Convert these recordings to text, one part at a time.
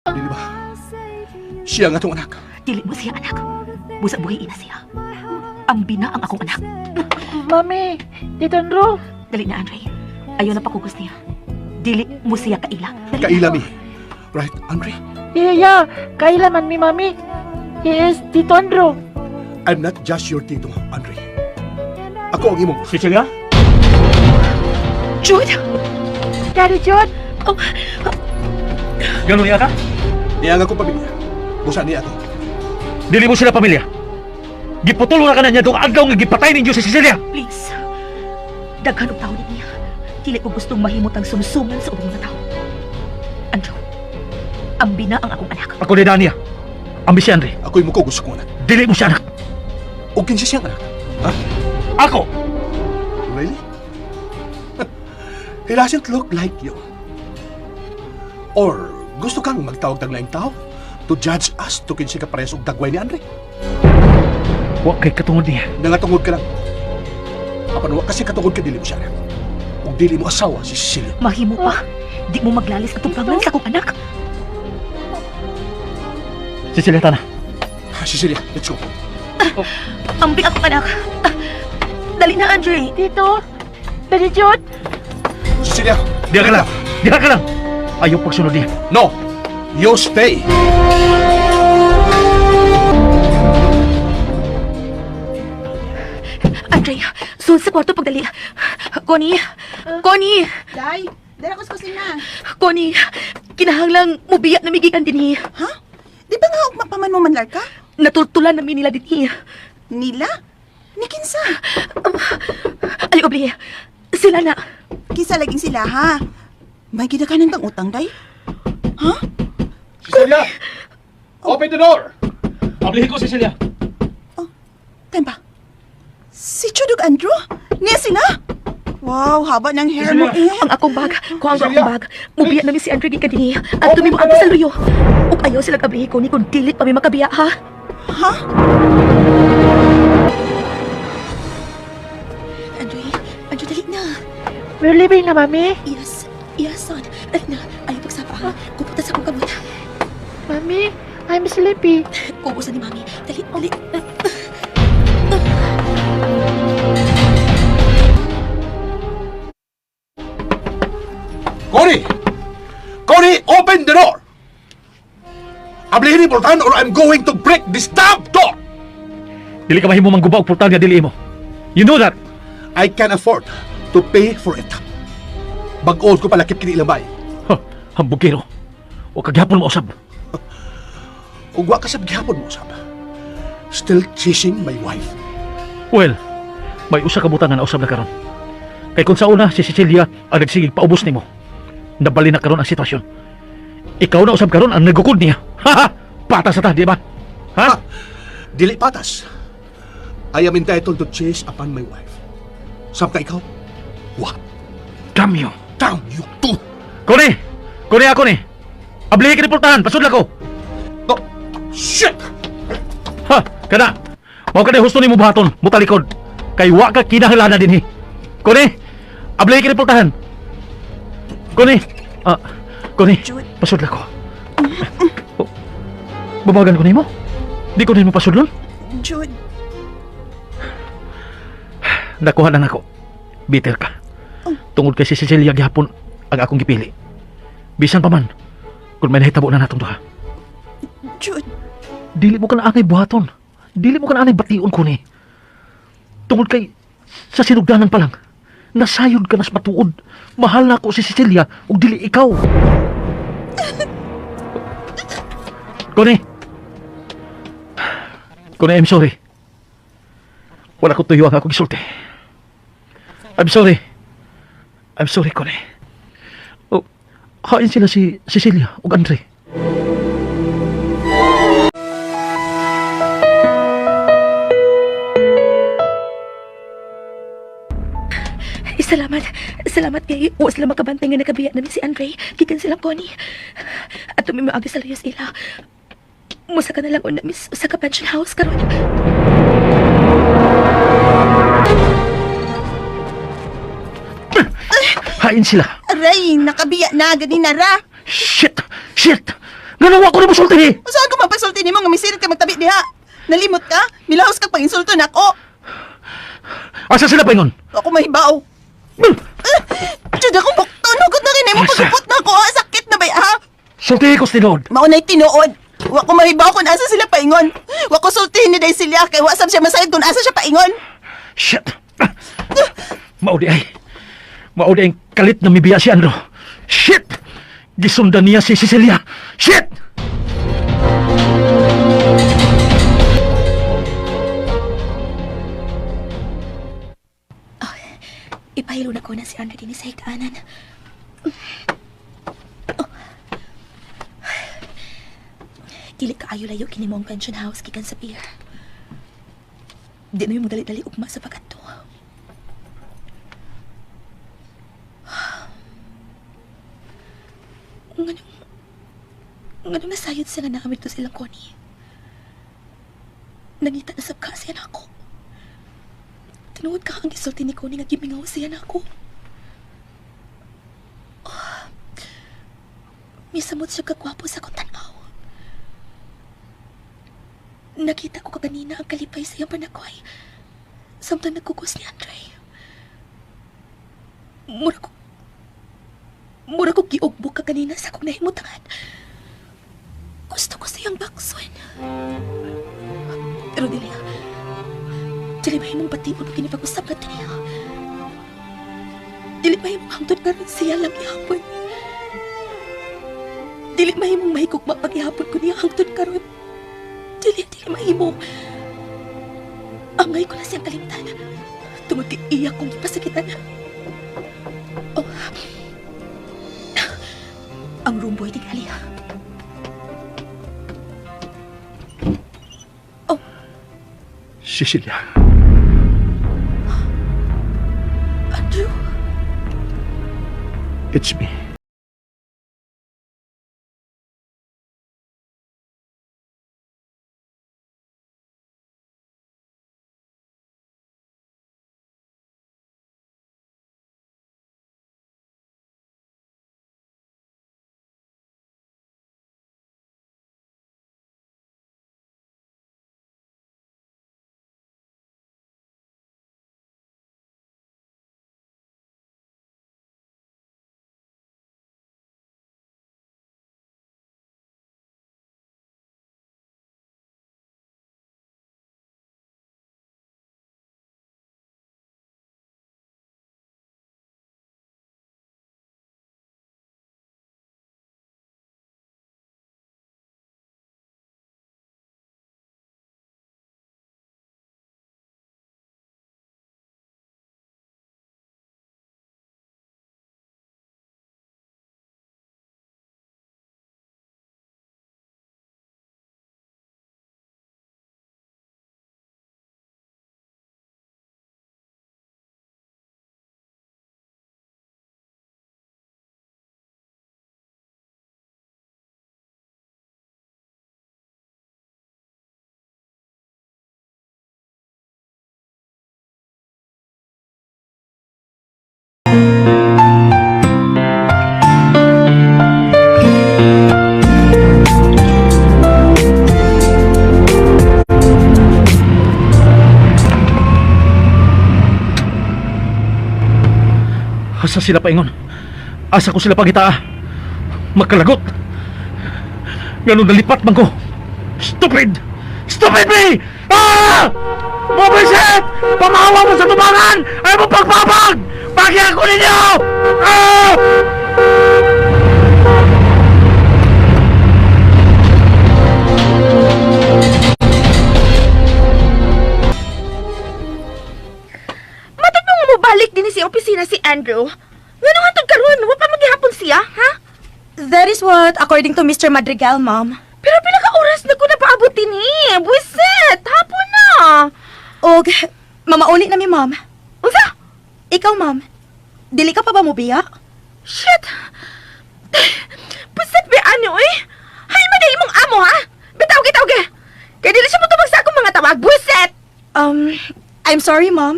Dili ba? Siya nga atong anak. Dili mo siya anak. Busa buhi ina siya. Ambi na ang akong anak. Mami, Tito Andrew. Dali na, Andre. Ayaw na pakugos niya. Dili mo siya kaila. Dali na. Kaila mi. Right, Andre? Yeah. Kaila man mi, Mami. He is Tito Andrew. I'm not just your tito, Andre. Ako ang imong. Cecilia? Jude! Daddy Jude. Oh, Ganun niya ka? Niya nga akong pamilya. Busa niya ako. Dili mo sila pamilya. Giputol na ka na niya doong adlaw nga gipatay ninyo si Cecilia. Please. Daghan og taon niya. Dili ko gustong mahimot ang sumsuman sa ubang mga tao. Andrew, ambi na ang akong anak. Ako ni Dania. Ambi si Andre. Ako'y mukugos akong anak. Dili mo siya anak. O kinsa siyang anak? Ha? Ako! Really? He doesn't look like you. Or gusto kang magtawag ng laing tao to judge us to kinsa ka parehas og dagway ni Andre? Wa kay katungod niya. Nangatungod ka lang. Apan wa kasi katungod ka dili mo siya anak. Ug dili mo asawa si Cecilia. Mahimo pa. Di mo maglalis atubangan sa akong anak. Cecilia, tana. Cecilia, let's go. Ambi akong anak. Ah, dali na, Andre. Tito. Daddy Jude. Cecilia! Diha ka lang. Diha ka lang. Ayaw pagsunod niya. No! You stay! Andre, sulod sa kwarto pagdali. Connie! Connie! Day, dara ko sa kusina. Connie! Kinahanglang mubiya na migikan dinhi. Ha? Di ba nga ugma pa man mo manlar ka? Natultulan na mi nila dinhi. Nila? Ni kinsa? Ay, obli. Sila na. Kinsa laging sila ha? May gidakanan kang utang, Day? Ha? Cecilia! Open the door! Ablihin ko, Cecilia. Oh, time pa. Si Chudog Andrew? Niya sila? Wow, haba ng hair mo eh. Ang akong bag. Kuha ang akong bag. Mubiya na mi si Andre gikan dinhi. At tumi mo sa luyo. Ug ayaw sila kablihi ko ni kung dili pa mi makabiya ha. Ha? Andre, Andre dali na. We're leaving na, Mami. Yes, yes son. Dali na. Ayaw pagsapa ha. Kuputa sa akong kamot. Mami, I'm sleepy. Kubusan ni Mami. Dali, dali. Connie! Connie, open the door! Ablihin ni portahan or I'm going to break this damn door! Dili ka mahimo mangguba og portal nga dili imo. You know that. I can afford to pay for it. Bag-old ko palakip kini ilang bay. Ha, hambugero. Wa ka gihapon mo usab. Ug wa ka sab gihapon mo usab. Still chasing my wife. Well, may usa ka butang nga nausab na karon. Kay kung sa una si Cecilia ang nagsigig paubos nimo. Nabali na karon ang sitwasyon. Ikaw na usab karon ang nagukod niya. Ha ha! Patas sa ta, di ba? Ha? Dili patas. I am entitled to chase upon my wife. Samtang ikaw? What? Damn you. Damn you too! Kuni! Kuni ako ni! Ablihi ka ni portahan, pasudla ko! Oh, shit! Ha! Kana! Mao ka ni husto nimo buhaton, mutalikod. Kay wa ka kinahanglan dinhi. Kuni! Ablihi ka ni portahan. Kuni! Ah, Kuni, Jude. pasudla ko. Oh, babagan ko nimo? Di ko nimo pasudlon? Jude, Nakuha na nako. Bitter ka. Tungod kay si Cecilia gihapon ang akong gipili. Bisan pa man, kung may nahitabo na natong duha. Jude, Dili mo ka na angay buhaton. Dili mo ka na anay bation ko ni. Tungod kay sa sinugdanan pa lang, nasayod ka nas matuod. Mahal na ako si Cecilia ug dili ikaw. Kuni. Kuni, I'm sorry. Wala ko tuyo ang akong gisulti. I'm sorry. I'm sorry, Kuni. Oh, hain sila si Cecilia ug Andre. Eh, salamat. Salamat kay wa sila makabantay nga nakabiya namin si Andre. Gikan silang Connie. At tumi mo sa layas ila. Musa ka na lang una, miss, sa ka pension house karon. Hain sila. Aray, nakabiya na, gani na ra. Shit! Shit! Ngano wa ko nimo sultihi? Saan ko mapagsulti nimo nga misirit ka magtabi diha? Nalimot ka? Milahos kag panginsulto nako. Asa sila paingon? Ako mahibaw. Jud akong bukton, hugot na kini mo Asa? pagupot na ako. Ah, sakit na bay ha? Sultihi ko sa tinuod. Mao na'y tinuod. Wa ko mahibaw kung asa sila paingon. Wa ko sultihin ni Day Silya kay wa sab siya masayod kung asa siya paingon. Shit! Mao di ay. Mao di ang kalit na mibiya si Andrew. Shit! Gisundan niya si Cecilia. Shit! Ipahilo na ko na si Andre din sa higdaanan. Oh. Dili kaayo layo kini mo ang pension house gikan sa pier. Di na yung dali-dali ugma sa pagkadto. Nganong nganong nasayod sila na kami to silang Connie. Nangita na sab ka siya nako. Tinuod ka ang gisulti ni Connie nga gimingaw siya nako. Oh, misamot siya kagwapo sa akong tanaw. Nakita ko kaganina ang kalipay sa iyang panakoy. Samtang nagkukos ni Andre. Mura ko Mura ko giugbok ka kanina sa akong nahimutangan. Gusto ko siyang bakson. Pero dili. Dili mahimong bation pag kinipag-usap natin niya. Dili mahimong hangtod karon siya lang ihapon. Dili mahimong mahigugma pag ihapon ko niya hangtod karon. Dili, dili mahimo. Angay ko na siyang kalimtan. Tungod kay iya kong ipasakitan. Oh. Ang room boy tingali. Oh, Cecilia, Andrew. It's me. Asa sila paingon? Asa ko sila pangitaa? Magkalagot! Ngano nalipat man ko? Stupid! Stupid me! Ah! Bubisit! Pamahawa mo sa tubangan! Ay mo pagpapag! Bagyan ko ninyo! Ah! Matod mo nga mobalik din si opisina si Andrew. Ngano hantod karon? Wa pa magihapon siya, ha? That is what, according to Mr. Madrigal, ma'am. Pero pila ka oras na ko na paabot ni? Buisit, hapon na. Og, mamauli na mi, ma'am. Unsa? Ikaw, ma'am. Dili ka pa ba mobiya? Shit. Buisit be ano eh? Hay man na imong amo ha? Bitaw gitaw ge. Kay dili siya motubag sa akong mga tawag. Buisit. I'm sorry, ma'am.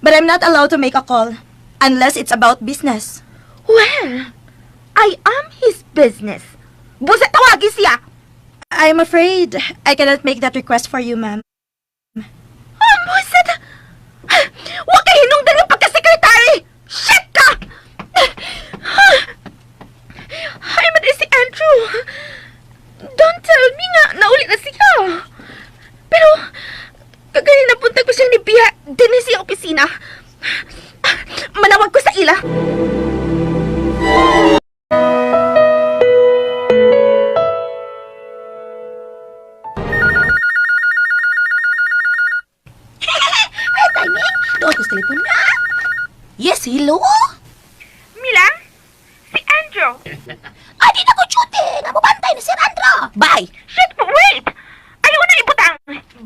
But I'm not allowed to make a call unless it's about business. Well, I am his business. Busa tawagi siya. I'm afraid I cannot make that request for you, ma'am. Ah, buset! Wa kay hinungdan ng pagka-secretary! Shit ka! Ay, madali si Andrew. Don't tell me nga, nauli na siya. Pero, kagaya napunta ko siyang ni Bia, din siya opisina. Manawag ko sa ila. Ay, timing! Doon ko sa telepono na. Yes, hello? Mila? Si Andrew. Ay, di na ko duty! Nga mo bantay ni Sir Andrew! Bye! Shit, wait! Ayaw na ibutang!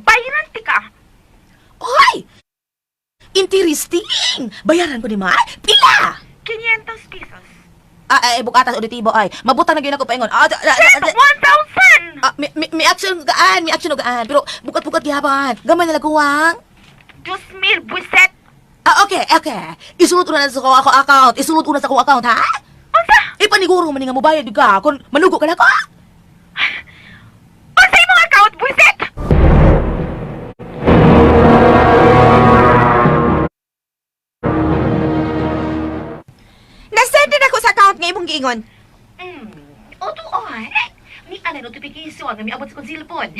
Bayaran ka. Oy! Interesting! Bayaran ko ni ma? Pila! 500 pesos. Ah, ay, bukatas auditibo ay. Mabutang na gyud ako paingon. Ah, ah, ah, Shit, ah, 1,000! ah, may action gaan, may action gaan. Pero bukat-bukat gihapon. Gamay na laguwang. 2,000, buset! Ah, okay, okay. Isulod una na sa ako account. Isulod una sa akong account, ha? Unsa? Ipaniguro man ni nga mobayad ka kung manugo ka na ko. Unsa imong account, buset? Nasend na ako sa account nga imong giingon. O tuon. Ni ana notification nga miabot sa kong cellphone.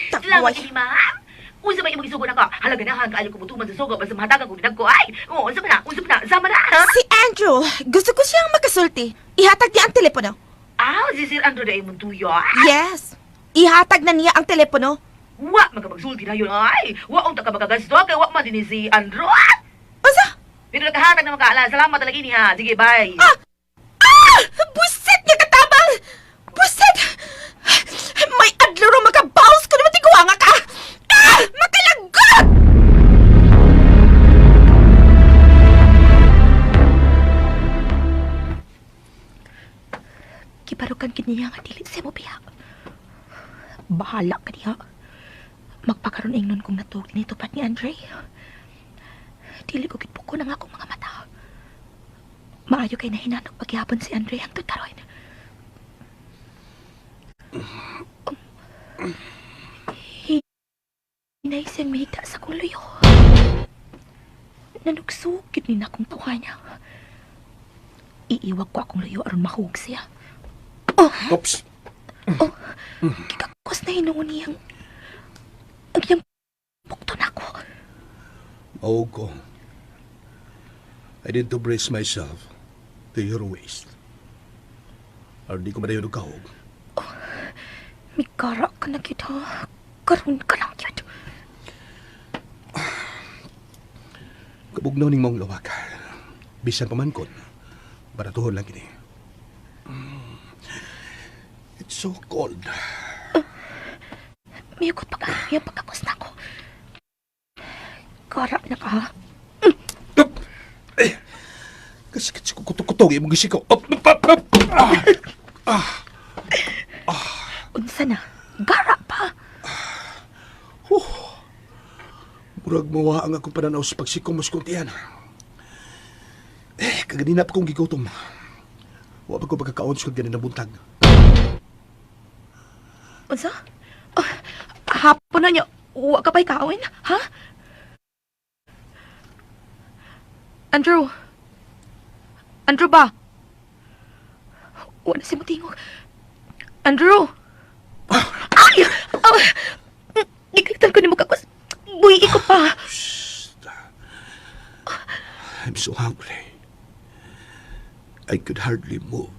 Salamat Takboy. ini, ma'am. Unsa may imong gisugo nako? Halaga na kaayo ko mutuman sa sugo basta mahatagan ko nagko ay. Oo, unsa man na? Unsa man na? Sama na. Ha? Si Andrew, gusto ko siyang makasulti. Ihatag niya ang telepono. Ah, si Sir Andrew dai imong tuyo. Yes. Ihatag na niya ang telepono. Wa magkapagsulti na yun ay. Wa unta ka makagasto kay wa man din ni si Andrew. Unsa? Pero nakahatag na makaala. Salamat talaga ini ha. Sige, bye. Ah! Ah! Buset nga katabang! Buset! May adlaw ra makabaws ko naman tiguanga ka! Ah! Makalagot! Kibarukan kiniya nga dili sa mo biya. Bahala ka diha. Magpakaroon ingnon kung natuog ni tupad ni Andre. Dili ko gitbuko na nga akong mga mata. Maayo kay nahinanog pagyapon si Andre hangtod karon. Hinay siyang mahigda sa kong luyo. Nanugsog gyud ni na akong tuwa niya. Iiwag ko akong luyo aron mahug siya. Oops. Oh, gikakos na hinuon niyang ang iyang bukto na ako. Mawag ko. I need to brace myself to your waist. Aron di ko madayon og kahog. Mikara ka na gyud ha. Karon ka lang gyud. Kabugnaw ning maong lawak. Bisan pa man kon, baratuhon lang kini. It's so cold. Miyukot pa ka. Iyang pagkakos na ako. Kara na ka ha. Up! Eh, kasakit sa kukutok-kutok imong gisiko. Up, up, up, up. Ah, Unsa na? Gara pa. murag mawa ang akong pananaw sa pagsikom mas kuntian. Eh, kaganina pa kong gigutom. Wa pa ko pagkakaon sa ganina buntag. Unsa? Oh, hapon na niya. Wa ka pa'y kaon, ha? Andrew. Andrew ba? Wa na si mutingog. Andrew! Ay! Oh, gikalitan ko ni mo kakos. Buhi ko pa. I'm so hungry. I could hardly move.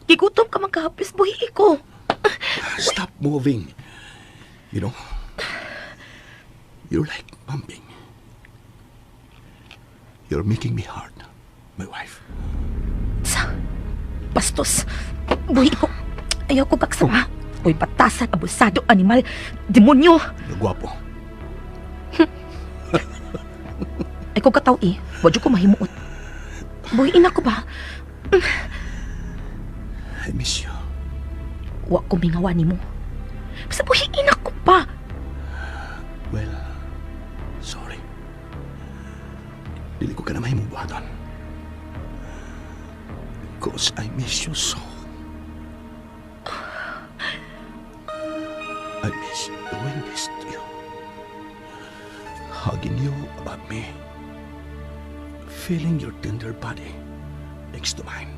Gigutom ka man kahapis. Buhi ko. Stop moving. You know, you're like pumping. You're making me hard, my wife. Sa bastos. Buhi ko. Ayaw ko kaksama. Uy, batasan, abusado, animal, demonyo. Nagwapo. Ay ko kataw eh. Wadyo ko mahimuot. Buhiin ako ba? I miss you. Wa ko mingawa nimo. Basta buhiin ako pa. Well, sorry. Dili ko ka na mahimong buhaton. Because I miss you so. I miss doing this to you. Hugging you above me. Feeling your tender body next to mine.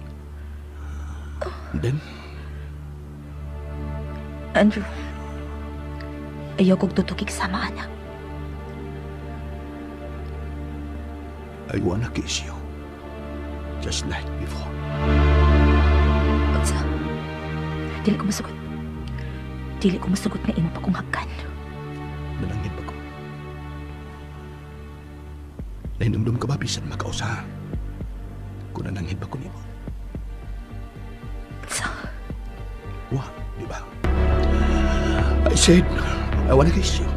And then, Andrew, ayaw kong tutukig sama, anak. I wanna kiss you. Just like before. Unsa? Dili ko masugot. Dili ko masugot na imo pa kong hagkan. Nananghid ba ko? Nahinumdum ka ba bisan makausa? Kung nananghid ba ko nimo? Unsa? Wa, di ba? I said, I wanna kiss you.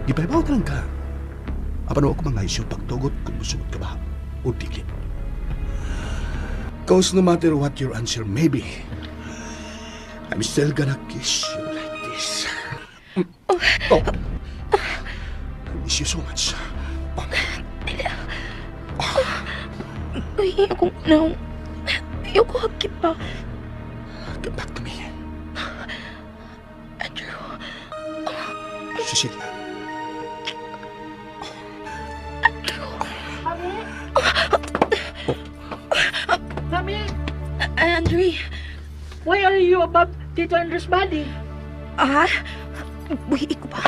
Gipahibaw lang ka. Apan wa ko mga isyo pagtugot kung musunod ka ba o dili. 'Cause no matter what your answer may be, I'm still gonna kiss you like this. Oh. I miss you so much. Oh. Uy, akong no. Ayaw ko hagkip pa. Come back to me. Andrew, Cecilia. Andrew. Mami? Mami, Andre. Why are you above Tito Andrew's body? Ah? Buhi ko pa.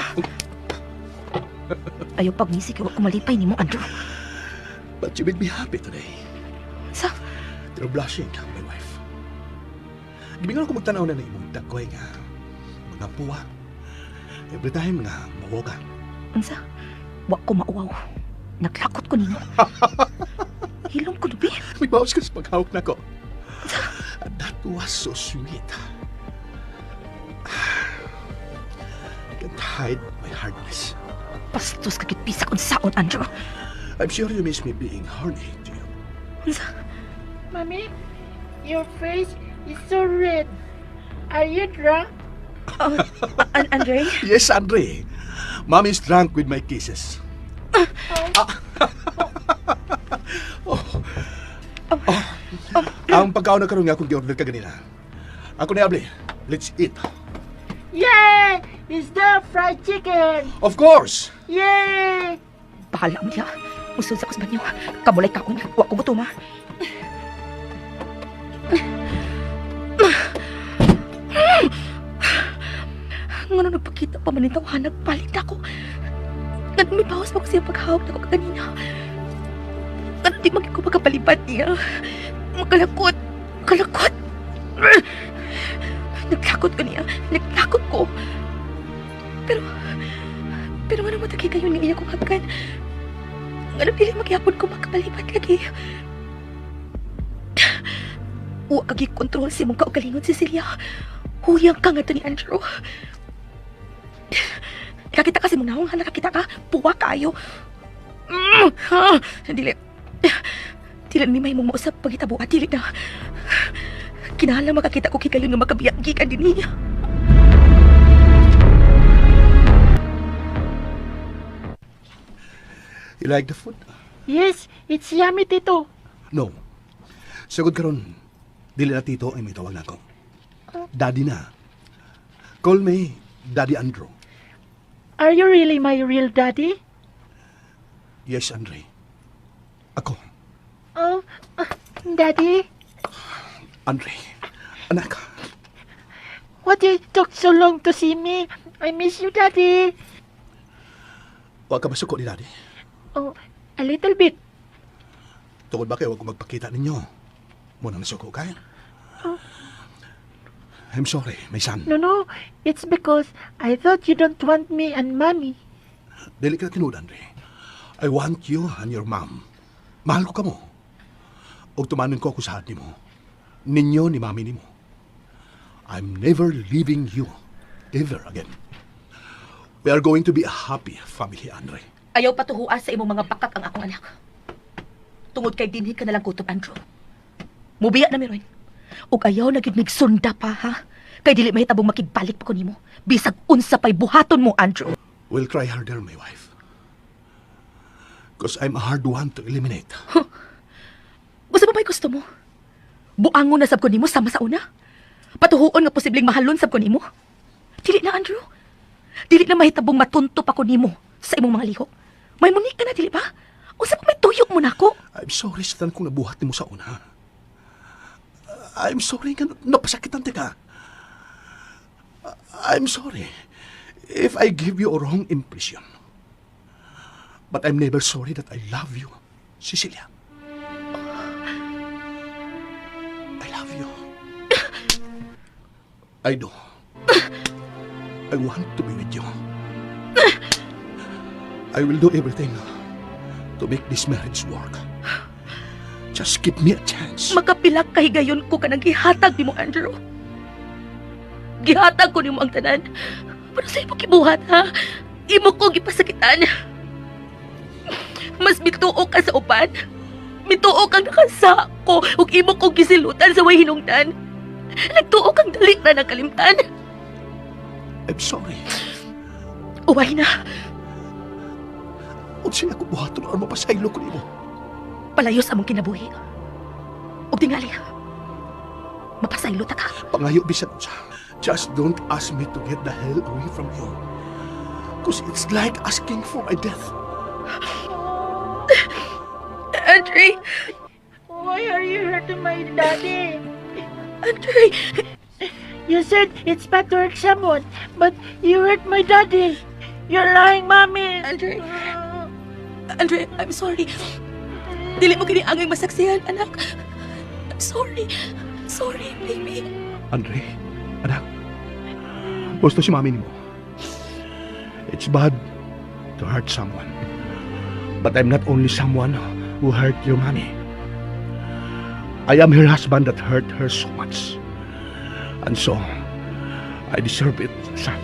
Ayaw pagngisi kay wa ko malipay nimo, Andrew. But you made me happy today. Sa? You're blushing, my wife. Gimingon ko magtanaw na na imong dagkoy nga mga puwa. Every time nga mauwaw ka. Unsa? Wa ko mauwaw. Naglakot ko nimo. Hilom ko lubi. May bawas ka sa paghawak na ko. And that was so sweet. I can't hide my hardness. Bastos ka gid bisag unsaon, Andrew. I'm sure you miss me being horny to you. Unsa? Mami, your face is so red. Are you drunk? Oh, Andre? Yes, Andre. Mommy's drunk with my kisses. Ah. Oh. Oh. Ang pagkaon na karon nga akong gi-order kaganina. Ako ni abli. Let's eat. Yay! Is there fried chicken? Of course. Yay! Bahala mo niya. Musod sa kusban niyo. Kamulay kaon. Wa ko gutom, ha. Ngano nagpakita pa man nito, nagpalit ako. Ngano may bawas pa ko siya paghawak na ko kaganina. Ngano di maging ko makapalibat niya. Makalakot. Makalakot. Naglakot ko niya. Naglakot ko. Pero ano matagi kayo nga iya kong hagkan? Ngano dili magyapon ko makapalibat lagi? Wa kag kontrol sa imong kaugalingon, Cecilia. Huyang ka nga to ni Andrew. Nakakita ka sa imong nawong, ha? Nakakita ka? Puwa kayo. Ha? Dili. Dili ni may mong mausap pagitabo. Dili na. Kinahanglan makakita ko kikayon nga makabiya gikan din niya. You like the food? Yes, it's yummy, Tito. No. Sugod karon, dili na tito ay may tawag nako. Daddy na. Call me Daddy Andrew. Are you really my real daddy? Yes, Andre. Ako, Oh, Daddy, Andre. Anak, what you took so long to see me? I miss you, Daddy. Wa ka masuko ni Daddy? Oh, a little bit. Tungod ba kayo wag ko magpakita ninyo? Mao nang nasuko ka? I'm sorry, my son. No, it's because I thought you don't want me and Mommy. Dili ka tinuod, Andre. I want you and your mom. Mahal ko kamo. Og tumanon ko ako sa nimo. Ninyo ni mami nimo. I'm never leaving you ever again. We are going to be a happy family, Andre. Ayaw patuhua sa imong mga bakak ang akong anak. Tungod kay dinhi ka na lang kutob, Andrew. Mubiya na mi ron. Ug ayaw na gyud migsunda pa, ha? Kay dili mahitabong makigbalik pa ko nimo. Bisag unsa pay buhaton mo, Andrew. We'll try harder, my wife. 'Cause I'm a hard one to eliminate. Gusto mo ba'y gusto mo? Buangon na sab ko nimo sama sa una. Patuhuon nga posibleng mahalon sab ko nimo. Dili na, Andrew. Dili na mahitabong matunto pa ko nimo sa imong mga lihok. May munik ka na, dili ba? Unsa pa may tuyok mo nako? I'm sorry sa tanan kong nabuhat nimo sa una. I'm sorry nga napasakitan ka. I'm sorry if I give you a wrong impression. But I'm never sorry that I love you, Cecilia. I love you. I do. I want to be with you. I will do everything to make this marriage work. Just give me a chance. Makapilak kahigayon ko kanang gihatag nimo, Andrew. Gihatag ko nimo ang tanan. Pero sa imo gibuhat, ha? Imo ko gipasakitan. Mas mituo ka sa uban. Mituo kang nakasa ko ug imo ko gisilutan sa way hinungdan. Nagtuo kang dali na nagkalimtan. I'm sorry. Uway na. Unsay ako buhaton aron mapasaylo ko nimo? Palayos among kinabuhi. Ug tingali, mapasaylo ta ka. Pangayo bisan unsa. Just don't ask me to get the hell away from you. 'Cause it's like asking for my death. Andre! Why are you hurting my daddy? Andre! You said it's bad to hurt someone, but you hurt my daddy. You're lying, Mommy. Andre! Andre, I'm sorry. Dili mo kini angay masaksihan, anak. I'm sorry. Sorry, baby. Andre, anak. Gusto si mami nimo. It's bad to hurt someone. But I'm not only someone who hurt your mommy. I am her husband that hurt her so much. And so, I deserve it, son.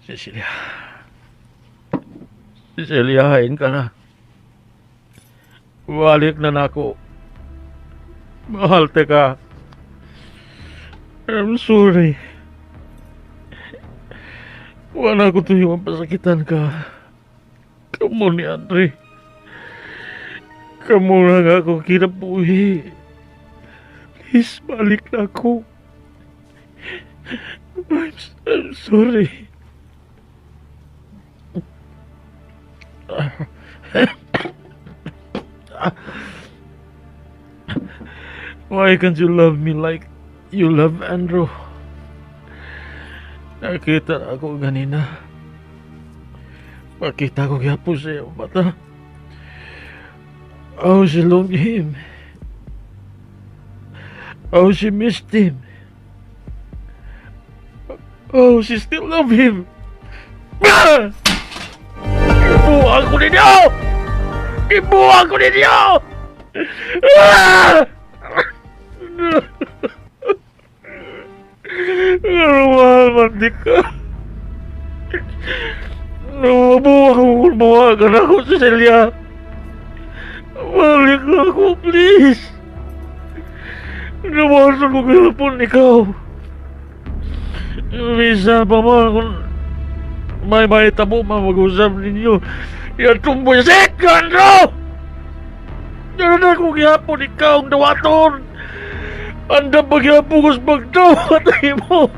Cecilia. Cecilia, hain ka na. Balik na nako. Mahal te ka. I'm sorry. Wala ko tuyo ang pasakitan ka. Kamo ni Andre. Kamo na nga ako kinabuhi. Please, balik na ako. I'm sorry. Why can't you love me like you love Andrew? Nakita na ako ganina. Makita ko gyapon sa iyong mata. Oh, she loved him. Oh, she missed him. Oh, she still loved him. Ah! Gibuang ko ninyo! Gibuang ko ninyo! Ah! Pero mahal man di ka. Nabuwag ko kung buwagan ako, Cecilia. Balik na ako, please. Nawasan ko gihapon ikaw. Minsan pa man kung may mahitabo man mag-usap ninyo. Yan tumbusit ka, Andrew! Ganun na kung gihapon ikaw ang dawaton. Andam pa gihapon kus magdawat mo.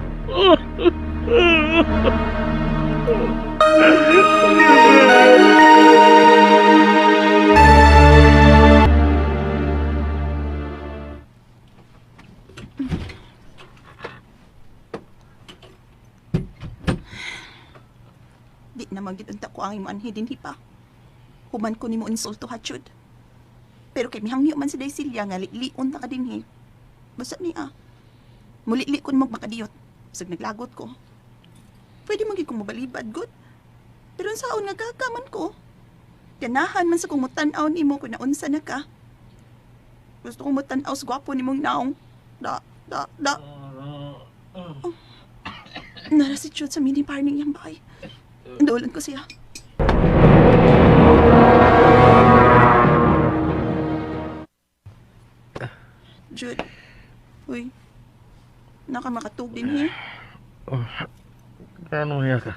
Di na man gid unta ko ang imo anhi dinhi pa. Human ko nimo insulto ha, Chud. Pero kay mihangyo man si Daisilia nga lion ta ka dinhi. Basta niya. Mulili ko nimo makadiyot. Bisag naglagot ko. Pwede man gid kong mabalibad, good. Pero unsaon nga gagaman ko? Ganahan man sa kong mutan-aw nimo kung naunsa na ka. Gusto kong mutan-aw sa gwapo nimong naong. Da, da, da. Oh. Nara si Chud sa mini bar niyang bahay. Dolan ko siya. Jude. Uy. Naka makatug din he. Oh, ano niya ka?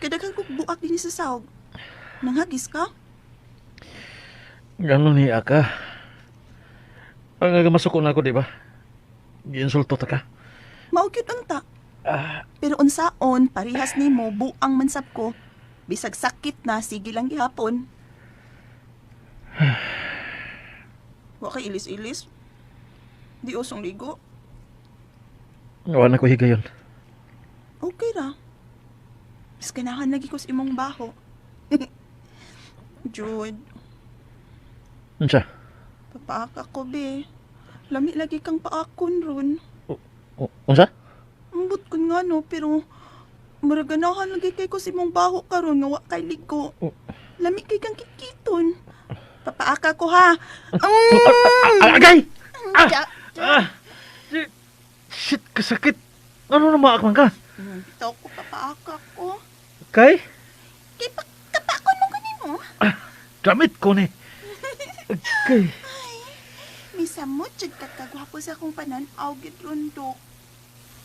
Kadaghang kog buak din sa sahog. Nanghagis ka? Gano'n niya ka? Ang nga masuko na ako, di ba? Giinsulto ta ka. Mao gyud unta. Pero unsaon parehas nimo buang man sab ko. Bisag sakit na sige lang gihapon. Wa kay ilis-ilis. Di usong ligo. Wala na ko higayon. Okay ra. Mas ganahan lagi ko sa imong baho. Jude, Unsa? papaaka ko be. Lami lagi kang paakon ron. Unsa? Ambot ko nga no, pero maraganahan lagi kay ko sa imong baho karon nga wa kay ligo. Oh. Lami kay kang kikiton. Papaaka ko ha. Mm! Agay! Ah! Ja- Ah! Shit, kasakit. Ano na maakman ka? Bitaw ko papaaka ko. Kay? Kay pa kapakon mo kanimo. Gamit ko ni. Okay. Misamot jud ka kagwapo sa akong panan-aw gid rundok.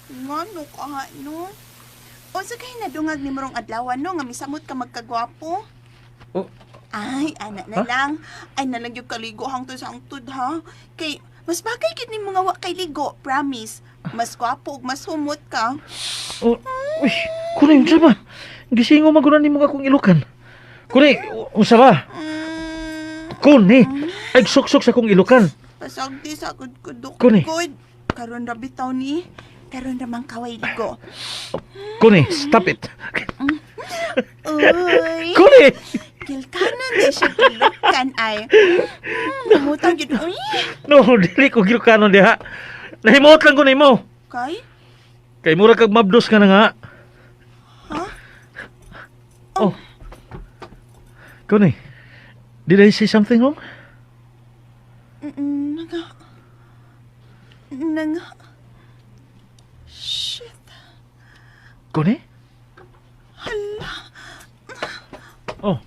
Ngano ka ha, no? O sa kay nadungag ni morong adlaw no nga misamot ka magkagwapo? Oh. Ay, ana na Ha? lang. Ay na lang yung kaligo hangtod sa hangtod ha. Kay mas bagay gid nimo nga wa kay ligo, promise. Mas gwapo ug mas humot ka. Oh, uy, kunay, unsa ba? Gisingo magunan nimo akong ilukan. Kunay, unsa ba? Kunay, ay suksok sa akong ilukan. Pasagdi sa gud kudok Kuni. gud. Karon ra bitaw ni. Karon ra man kaway ligo. Kunay, stop it. Uy. Kunay! Gilkanan di siya gilukan ay. Humutang gid. Uy. No, dili ko gilukanon diha. Nahimuot lang ko nimo. Kay? Kay mura kag mabdos ka na nga. Ha? Oh. Kunay, did I say something wrong? Nanga. Nanga. Shit. Kunay? Hala. Oh.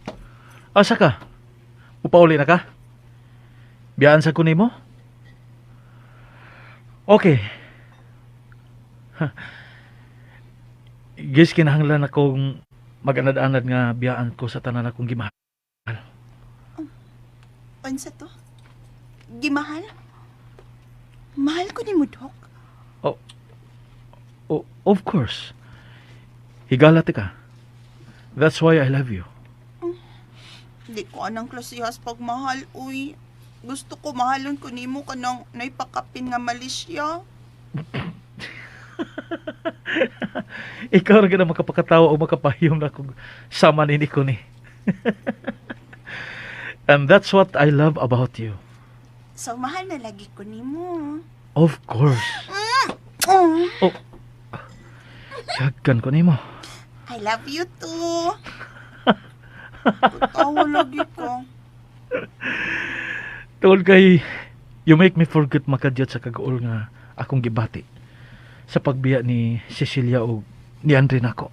Asa ka? Upauli na ka? Biyaan sa kunin mo? Okay. Ha. Gis kinahanglan akong maganad-anad nga biyaan ko sa tanan akong gimahal. Unsa to? Gimahal? Mahal ko ni mo, Dok. Oh, of course. Higala ka. That's why I love you. Di ko anang klasihas pagmahal, uy. Gusto ko mahalon ko nimo kanang naipakapin nga malisya. Ikaw ra gid ang makapakatawa o makapahiyom na kung sama nini ko ni. And that's what I love about you. So, mahal na lagi ko nimo. Of course. Mm. Oh. Yagan ko nimo. I love you too. Katawa lagi ko. Tungod kay you make me forget makadyot sa kagaol nga akong gibati sa pagbiya ni Cecilia o ni Andre nako.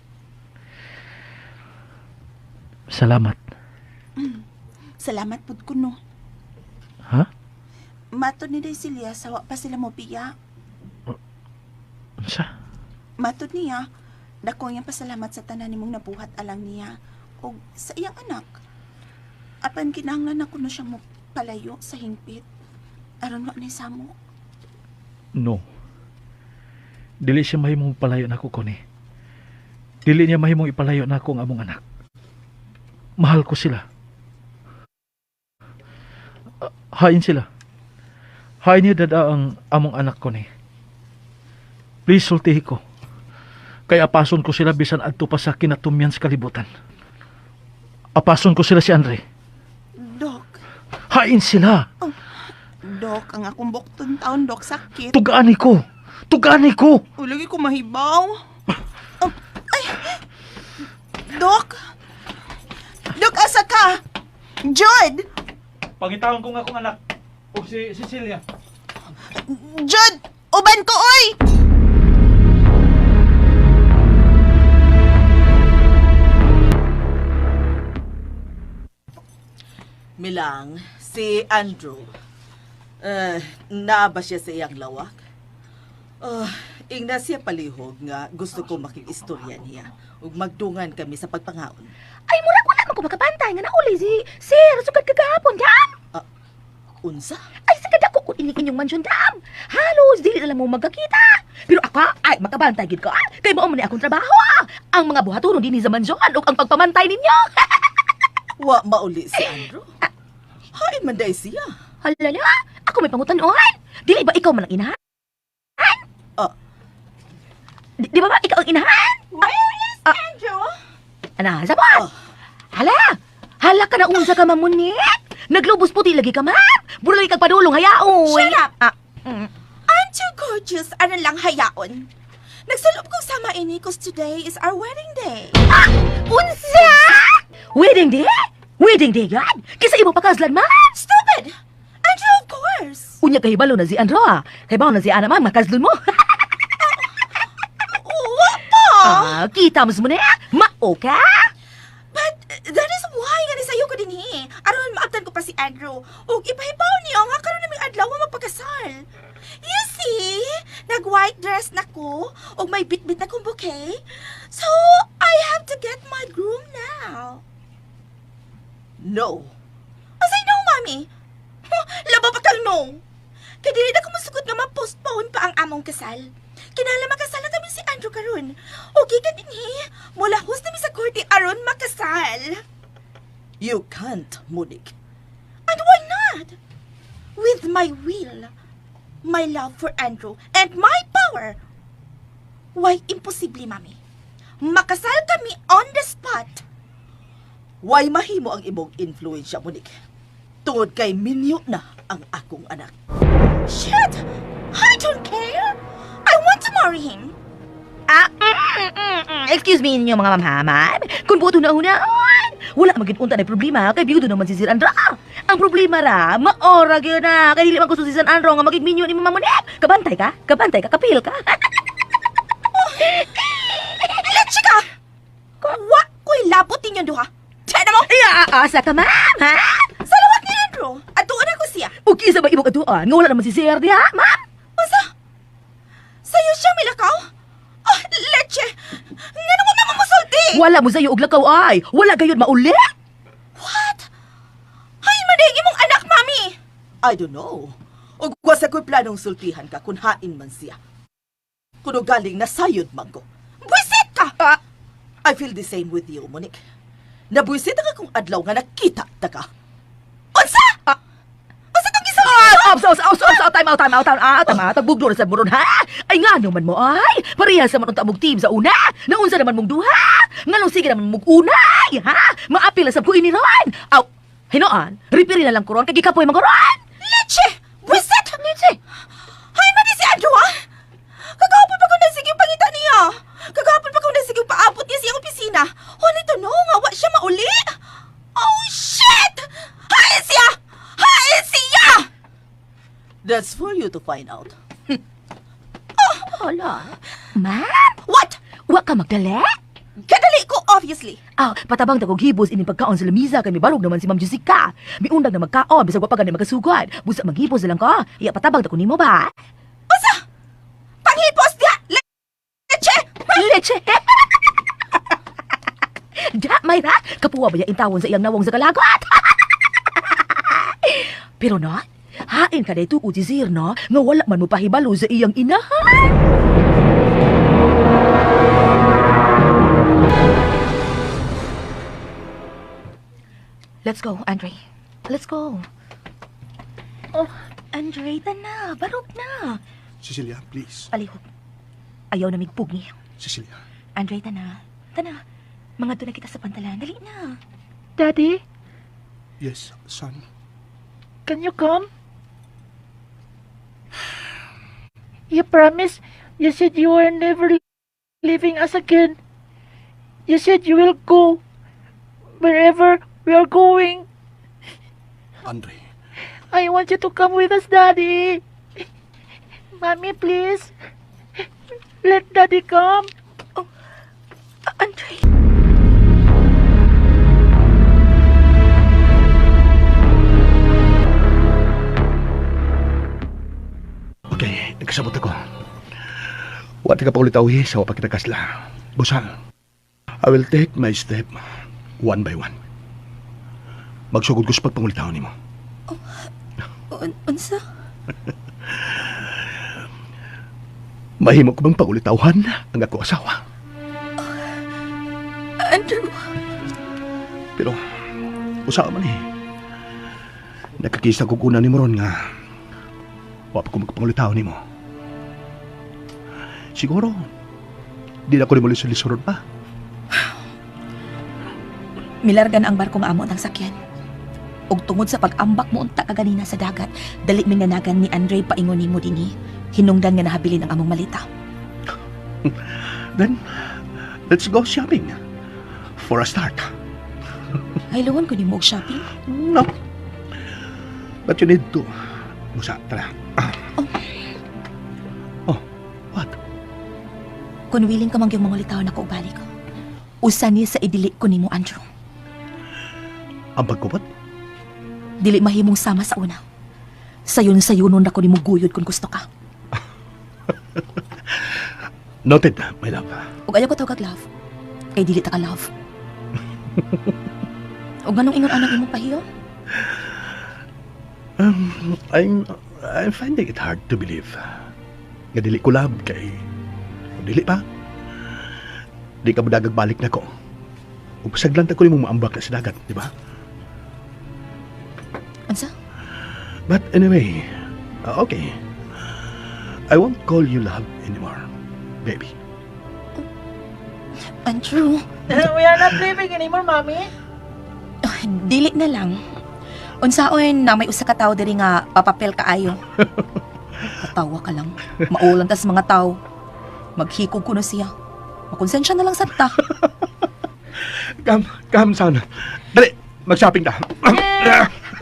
Salamat. Salamat pud ko no. Ha? Matod ni Cecilia sa wa pa sila mo biya. Unsa? Matod niya, dako iyang pasalamat sa tanan nimong nabuhat alang niya og sa iyang anak. Apan kinahanglan ako no siyang mopalayo sa hingpit. Aron wa ni samo. No. Dili siya mahimong palayo nako koni. Dili niya mahimong ipalayo nako ang among anak. Mahal ko sila. Ah, hain sila. Hain niya dada ang among anak ko ni. Please sultihi ko. Kay apason ko sila bisan adto pa sa kinatumyan sa kalibutan. Apason ko sila si Andre. Dok, Hain sila. dok, ang akong bukton taon, dok, sakit. Tugaan ko. Tugaan ko. O, lagi ko mahibaw. Oh, ay! Dok! Dok, asa ka? Jude! Pangitaon ko nga akong anak. O si Cecilia. Jude! Uban ko, oy! Milang, si Andrew. Eh, naa ba siya sa iyang lawak? Oh, ingna siya palihog nga gusto ko makig-istorya niya ug magdungan kami sa pagpangaon. Ay, murag wala man ko makabantay nga nauli si Sir sukad kagahapon, dam. Unsa? Ay, sa kadako ko ining inyong mansyon, dam. Halos dili na lang mo magkakita. Pero ako, ay, makabantay gid ko. Ah. Kay mao man ni akong trabaho. Ah. Ang mga buhatunon dinhi sa mansyon ug ang pagpamantay ninyo. Wa mauli si Andrew. Hain man day siya. Hala na, ako may pangutan-on. Dili ba ikaw man ang inahan? Ah. Di ba ikaw ang inahan? Where is Andrew? Ana, sabot! Ah. Hala! Hala ka na unsa ka, mamunit! Naglubos puti lagi ka, ma'am! Bura lagi kag padulong, hayaon! Shut up! Ah, I'm too gorgeous, aron lang hayaon. Nagsulob kong sama ini 'cause today is our wedding day. Ah! Unsa! Wedding day? Wedding day, yan? Kisa imo pakaslan, ma'am? Stupid! Andrew, of course! Unya kahibalo na si Andro, ah. Kahibaw na si Ana, ma'am, makaslon mo. Wa pa! Ah, kita mo sa muna, mao ka? But that is why nga nisayo ko dinhi. Aron maabtan ko pa si Andrew. Ug ipahibaw niyo nga karon naming adlaw mapakasal. You see, nag-white dress na ko ug may bitbit na kong bouquet. So, I have to get my groom now. No. Unsay no, mami? Huh, laba pa kang no. Kay dili na ko musugot nga ma-postpone pa ang among kasal. Kinahanglan makasal na kami si Andrew karon. O gikan dinhi, mulahos na mi sa korte aron makasal. You can't, Monique. And why not? With my will, my love for Andrew, and my power. Why imposible, mami? Makasal kami on the spot. Why mahimo ang imong influensya, Monique? Tungod kay minyo na ang akong anak. Shit! I don't care! I want to marry him. Ah, Excuse me ninyo mga mamhamam. Kung buto na hunaan, wala man gid unta na problema kay biyudo naman si Sir Andro. Ang problema ra, maora gyud na kay dili man gusto si Sir Andro nga magig minyo ni Mama Monet. Kabantay ka? Kabantay ka? Kapil ka? Leche ka! Wa ko'y labot ninyo duha. Tiyan mo! Iya, asa ka ma'am, ha? Sa lawak ni Andrew, atuon ako siya. O kinsa ba imong atuan nga wala naman si Sir diha, ma'am? Unsa? Sayo siya milakaw? Oh, leche! Ngano mo naman musulti? Wala mo sayo og lakaw ay. Wala gayud mauli. What? Ay, manig imong anak, mami! I don't know. Ug wa sa ko'y planong sultihan ka kung hain man siya. Kuno galing nasayod man ko. Buisit ka! I feel the same with you, Monique. Nabuisit ang akong adlaw nga nakita ta ka. Unsa? Unsa tong gisulti? Ah, ops, ops, ops, ops, time out, time out, time out, time out, tagbugdo na sa buron, ha? Ay, nga naman mo, ay! Pareha sa man unta mong team sa una! Naunsa naman mong duha! Nganong sige naman mong unay, ha? Maapil na sab ko ini ron! Aw, hinoon, referee na lang ko ron, kay gikapoy man ko ron! Leche! Buisit! Leche! Ay, mani si Andrew, ah! Kagahapon pa ko nasige pangita niya. Kagahapon pa ko nasige paabot niya sa iyang opisina. Only to know nga wa siya mauli. Oh, shit! Hain siya! Hain siya! That's for you to find out. Hala. Ma'am, What? wa ka magdali? Kadali ko, obviously. Ah, patabang tagog hibos ining pagkaon sa lamisa kay mibarog naman si Ma'am Jessica. Miundag na magkaon bisag wa pa gani makasugod. Busa maghibos na lang ko. Iya patabang ta ko nimo ba? Unsa? Panghipos diha! Leche! Leche! Da, Mayra, kapuwa ba niya intawon sa iyang nawong sa kalagot? Pero no, hain ka dahito si Sir, no? Nga wala man mo pahibalo sa iyang inahan. Let's go, Andre. Let's go. Oh. Andre, na. Barog na. Cecilia, please. Palihog. Ayaw na migpug niya. Cecilia. Andre, tana. Tana. Mga na kita sa pantalan. Dali na. Daddy, Yes, son. can you come? You promise you said you were never leaving us again. You said you will go wherever we are going. Andre. I want you to come with us, Daddy. Mommy, please. Let Daddy come. Ah, Andre. Wa ta ka sa wa pa kita kasla. Busa, I will take my step one by one. Magsugod ko sa pagpangulitaw nimo. Unsa? Mahimo ko bang pangulitawhan ang ako asawa? Andrew. Pero, usa man eh. Nakakisa ko kuna nimo ron nga wa pa ko magpangulitaw nimo. Siguro, di na ko nimo lisod-lisoron pa. Milarga na ang barko nga amo ang sakyan. Ug tungod sa pag-ambak mo unta kaganina sa dagat, dali mi nanagan ni Andre paingon nimo dinhi. Hinungdan nga nahabilin ang among malita. Then, let's go shopping. For a start. Ay, luwan ko nimo og shopping. No. But you need to. Busa, tara. Oh. Oh, what? Kung willing ka man gyud mangulitaw nako og balik. Usa ni sa idili ko nimo, Andrew. Ang pagkupot? Dili mahimong sama sa una. Sayon sayunon na ko nimo guyod kung gusto ka. Noted, my love. Ug ayaw ko tawag love. Kay dili ta ka love. Ug nganong ingon anang imong pahiyo? I'm finding it hard to believe. Nga dili ko love kay kung dili pa, di ka madagag balik na ko. Ug pasaglan ta ko nimo maambak na sa dagat, di ba? Unsa? But anyway, okay. I won't call you love anymore, baby. Andrew, We are not leaving anymore, Mommy. Dili na lang. Unsaon na may usa ka tawo diri nga papapel kaayo. Katawa ka lang. Maulan tas mga tao. Maghikog ko na siya. Makonsensya na lang sa ta. Come, come, son. Dali, mag-shopping ta.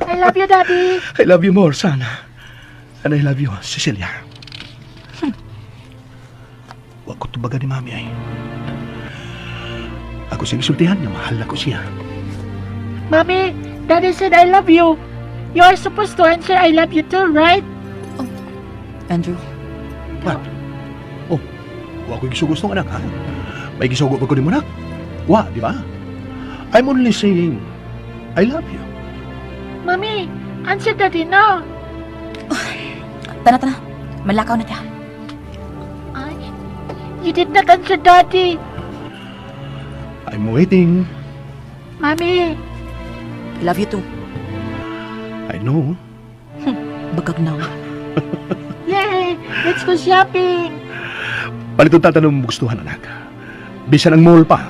I love you, Daddy. I love you more, son. And I love you, Cecilia. Wa ko tubagan ni Mami ay. Ako siyang sultihan nga mahal na ko siya. Mommy, Daddy said I love you. You are supposed to answer I love you too, right? Andrew, What? Oh, wa ko gisugo anak, ha? May gisugo ba ko nimo, anak? Wa, di ba? I'm only saying, I love you. Mommy, answer Daddy now. Tana, tana. Malakaw na ta. Ay, you did not answer Daddy. I'm waiting. Mommy, I love you too. I know. Bagag now. Yay! Let's go shopping. Paliton tatanong mo gustuhan, anak. Bisan ang mall pa.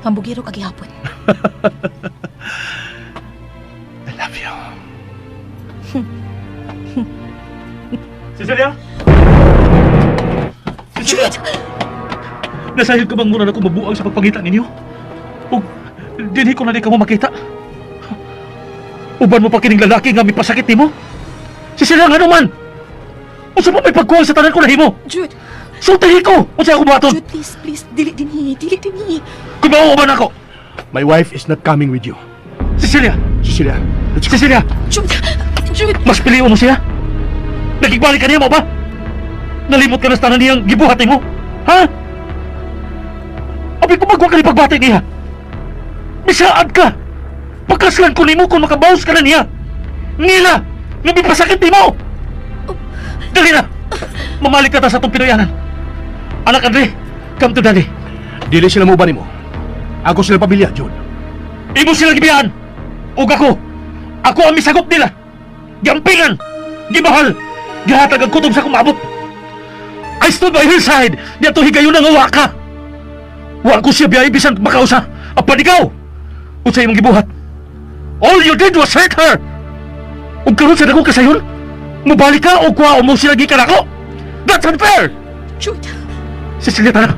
Hambugiro ka gihapon. I love you. Cecilia? Cecilia! Nasahil ka bang mura na ko mabuang sa pagpangita ninyo? Ug dinhi ko na di ka mo makita. Uban mo pa kining lalaki nga mipasakit nimo? Cecilia, nga naman? Unsa pa may pagkuwang sa tanan ko nahimo? Jude! Sultihi ko! Unsa ako buhaton? Jude, please, please. Dili dinhi. Dili dinhi. Kung mauuban ako! My wife is not coming with you. Cecilia! Cecilia, let's go. Cecilia! Jude! Jude! Mas pilion mo siya? Nakigbalik ka niya mo ba? Nalimot ka na sa tanan niyang gibuhat nimo? Ha? Abi ko magwa ka ni pagbati niya. Misaad ka! Pagkaslan ko nimo kung makabawas ka na niya. Nila! Nabipasakit nimo! Dali na! Mamalik ka ta sa atong Pinoyanan. Anak Andre, come to Daddy. Dili sila mo ba nimo? Ako sila pamilya, Jude. Imo sila gibiyaan. Ug ako, ako ang misagop nila. Giampingan, gimahal, gihatag ang kutob sa akong maabot. I stood by her side. Diadto higayon nga wa ka. Wa ko siya biyahe bisan makausa. Apan ikaw, unsa imong gibuhat? All you did was hurt her. Ug karon sa dagong kasayon, mobalik ka o kuha mo sila gikan ako. That's unfair. Jude! Cecilia, tara.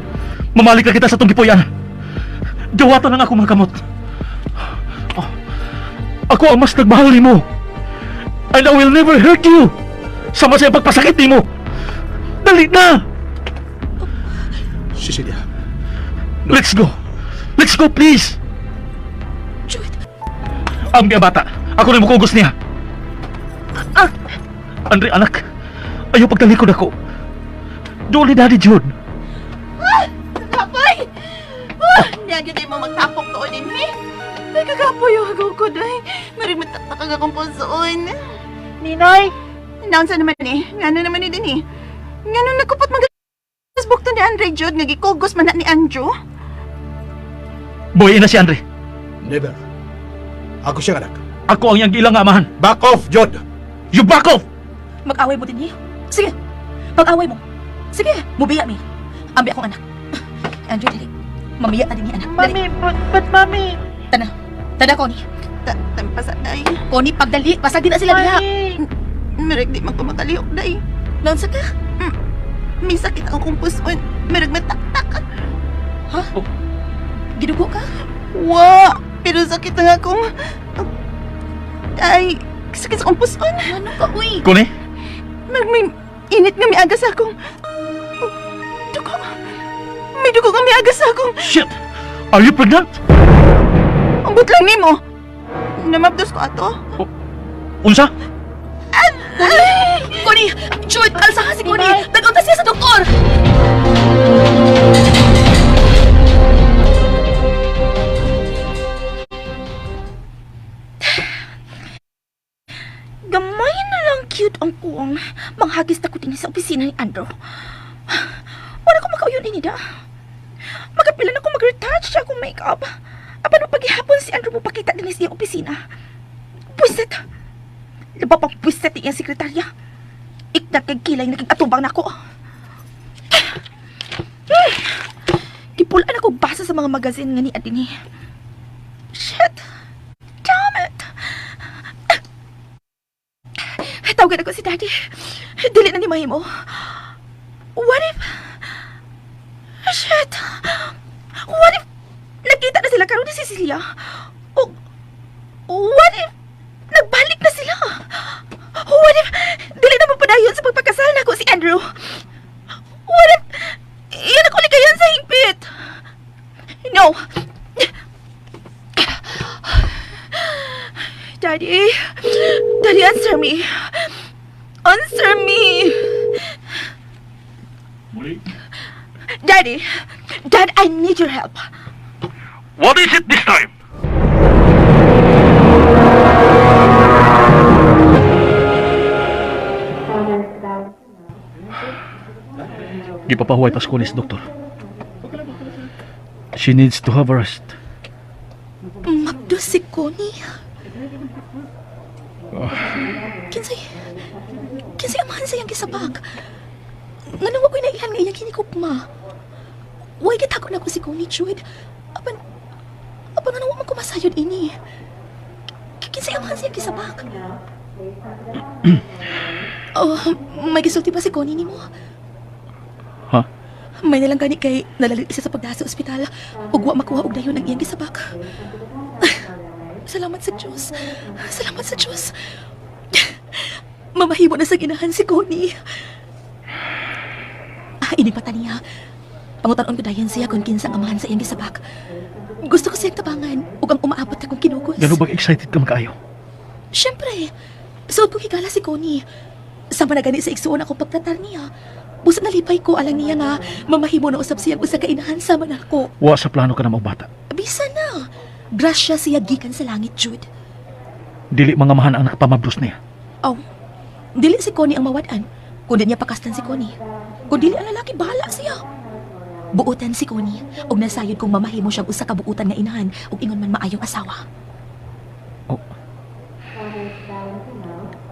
Mamalik na kita sa atong gipuy-an. Dawatan ang akong mga kamot. Oh, ako ang mas nagmahal nimo. And I will never hurt you. Sama sa iyang pagpasakit nimo. Dali na! Cecilia, Let's go. Let's go, please. Jude! Ang biya bata. Ako na mukugos niya. Ah! Andre, anak. Ayaw pagtalikod ako. Doon ni Daddy Jude. Niya gyud mo magtapok tuon dinhi. Ay, kagapoy yung agaw ko, day. Marig mataktak ang akong pusoon. Ninoy, Naunsa naman eh. Ngano naman ni dinhi? Ngano nagkupot mga Facebook to ni Andre Jude nga gikugos man na ni Andrew? Buhi na si Andre. Never. Ako siyang anak. Ako ang iyang gilang nga amahan. Back off, Jod! You back off! Mag-away mo din eh. Sige, pag-away mo. Sige, mubiya mi. Ambi akong anak. Andrew, dali. Mamiya ta din ni anak. Dali. Mami, but mami, Tana. Tana, Connie. Tampasa, day. Connie, pagdali. Pasag din na sila diha. mami. Marig di man ko makalihok, day. Naunsa ka? May sakit ang akong pusoon. Marig mataktak. Gidugo ka? Wa! Pero sakit ang akong... Ay, sakit sa akong pusoon. Ano ka, uy? Kuni, Marig may init nga miaga sa akong... Oh, dugo. May dugo nga miaga sa akong... shit! Are you pregnant? Ambot lang nimo. Namabdos ko ato. Unsa? Connie! Jude, alsa ka si Connie! Nag-unta siya sa doktor! Gamay na lang cute ang kuwang manghagis na ko din sa opisina ni Andrew. Wala ko makauyon ini da. Magapila na ko mag-retouch siya akong makeup. Apan mapaghihapon si Andrew mo pakita din sa iyang opisina. Pwisit! Laba pang pwisit iyang sekretarya. Iknat kag kilay naging atubang nako. Gipulaan ako basa sa mga magazine nga ni Adini. Shit! Damn it! Tawagan ako si Daddy. Dili na ni Mahimo. What if... Shit! What if... Nakita na sila karon ni Cecilia? O... What if... Nagbalik na sila? What if... Dili na mapadayon sa pagpakasal nako si Andrew? What if... Iyan ako likayan sa hingpit? No! Daddy! Daddy, answer me! Answer me! Daddy! Dad, I need your help. What is it this time? Gipapahuway tas kunis, doktor. She needs to have a rest. Mabdo si Connie. Kinsay... Kinsay amahan sa iyang gisabak. Nganong ako'y naihan nga iyang hinikupma. Huwag gitako na ko si Connie, Jude. Apan... Apan nga man ko masayod ini. Kinsay amahan sa iyang gisabak. Oh, may gisulti pa si Connie nimo. Ha? May nalang gani kay nalalit isa sa pagdaha sa ospital ug wa makuha og dayon ang iyang gisabak. Salamat sa Diyos. Salamat sa Diyos. Mamahimo na sa ginahan si Connie. Ah, ini pa niya. Pangutan-on ko dayon siya kung kinsa ang amahan sa iyang gisabak. Gusto ko siyang tabangan ug ang umaabot akong kinugos. Gano bang excited ka makaayo? Siyempre, suod ko higala si Connie. Sama na gani sa igsuon akong pagtatar niya. Busa nalipay ko alang niya nga mamahimo na usab siyang usa ka inahan sama nako. Wa sa plano ka na magbata. Bisa na. Grasya siya gikan sa langit, Jude. Dili mga mahan ang nakapamabdos niya. Oh, dili si Connie ang mawad-an. Kundi niya pakaslan si Connie. Kung dili ang lalaki, bahala siya. Buotan si Connie, og nasayod kung mamahimo siyang usa ka buotan nga inahan ug ingon man maayong asawa.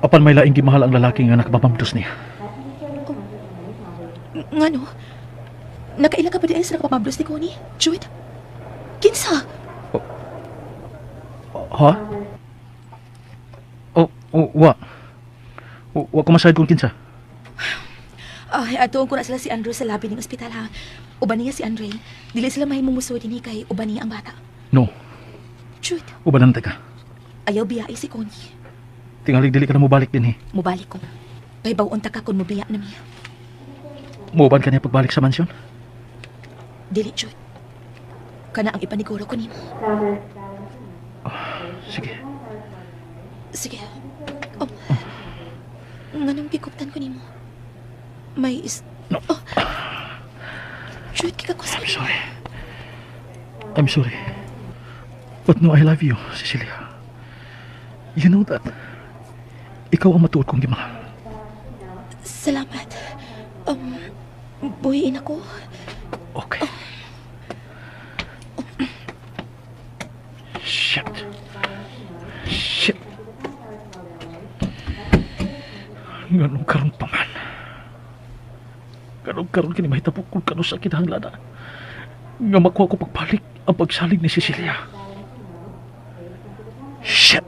Apan may laing gimahal ang lalaki nga nakapamabdos niya. Ngano? Nakaila ka pa di ay sa nakapamablos ni Connie? Jude? Kinsa? Ha? Oh, oh, wa. Wa ko masayod kung kinsa. Ay, atuon ko na sila si Andrew sa labi ng ospital ha. Uban niya si Andre. Dili sila mahimong musuod dinhi kay uban niya ang bata. No, Jude, ubanan ta ka. ayaw biyai si Connie. Tingalig dili ka na mobalik dinhi. Mubalik ko. Pahibaw unta ka kung mubiya na miya. Muuban ka niya pagbalik sa mansyon? Dili, Jude. Kana ang ipaniguro ko nimo. Sige. Sige. Oh. Nganong gikuptan ko nimo? May is... No. Oh. Jude, kikakos I'm sorry. I'm sorry. But no, I love you, Cecilia. You know that. Ikaw ang matuod kong gimahal. Salamat. Buhiin ako. Okay. Shit. Shit. Ganong karon pa man. Ganong karon kini mahitabo kung kano sa kinahanglan na nga makuha ko pagbalik ang pagsalig ni Cecilia. Shit.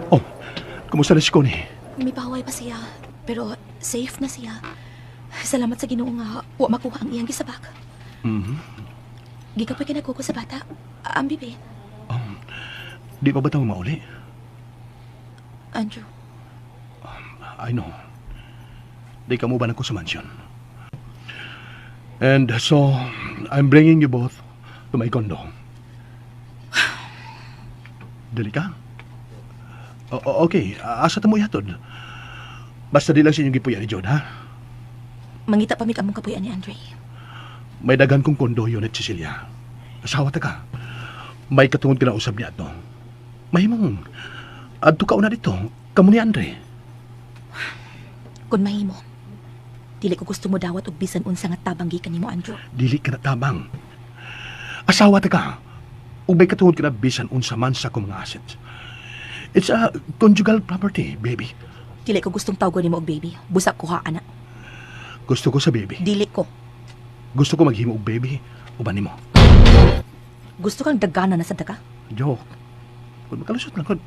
Oh, kumusta na si Connie? May pahaway pa siya, pero safe na siya. Salamat sa Ginoo nga wa makuha ang iyang gisabak. Gikapoy kinakuko sa bata. Ang bibi. Di pa ba tayo mauli? Andrew, I know. Di ka mo ba ko sa mansion? And so, I'm bringing you both to my condo. Dili ka? Okay, asa ta mo ihatod? Basta di lang sa inyong gipuya ni John, ha? Mangita pa mi among kapuyan ni Andre. May daghan kong condo unit, Cecilia. Asawa ta ka. May katungod ka na usab niya ato. Mahimong, adto ka una dito. Kamo ni Andre. Kung mahimo, dili ko gusto mo dawat og bisan unsa nga tabang gikan nimo, Andrew. Dili ka na tabang. Asawa ta ka. Ug may katungod ka na bisan unsa man sa akong mga assets. It's a conjugal property, baby. Dili ko gustong tawgon nimo og baby. Busa ko ha, ana. Gusto ko sa baby. Dili ko. Gusto ko maghimo og baby. Uban nimo. Gusto kang dagana na sa daga? Joke. Kung makalusot lang, kung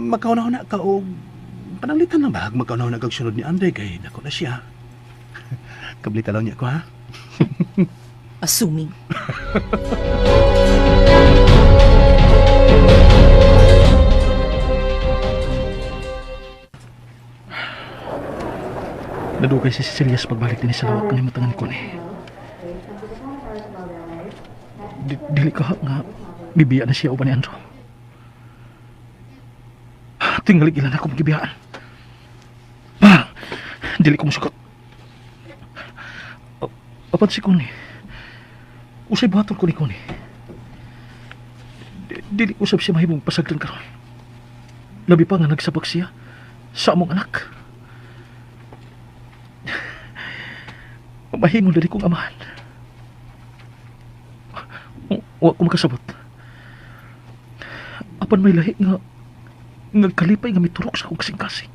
makauna-una ka og pananglitan na ba? Makauna-una kag sunod ni Andre kay dako na siya. Kablita lang niya ko, ha? Assuming. Nadugay si Cecilia sa pagbalik din sa lawak ng matangan ko ni. Dili ka nga bibiya na siya uban ni Andrew. Tingali ilan ako magibiyaan. Pa, dili ko musugot. Apan si Connie. Usay buhaton ko ni Connie. Dili usab siya mahimong pasagdan karon. Labi pa nga nagsabak siya sa among anak. Mahimo diri kong amahan. Wa ko makasabot. Apan may lahi nga nga kalipay nga miturok sa akong kasing-kasing.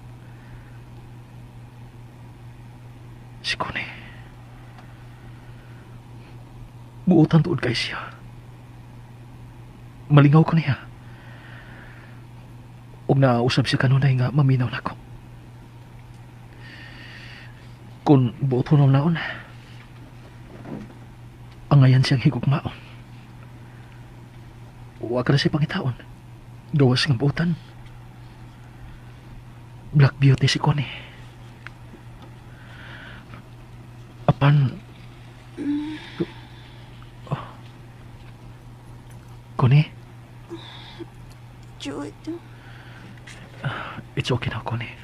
Si Connie. Buotan tuod kay siya. Malingaw ko niya. Ug nausab siya kanunay nga maminaw nako. Kung buot hunaw naon, angayan siyang higugmaon. Wa ka na siya pangitaon. Gawas nga buotan. Black Beauty si Connie. Apan... Oh. Connie, Jude. It's okay now, Connie.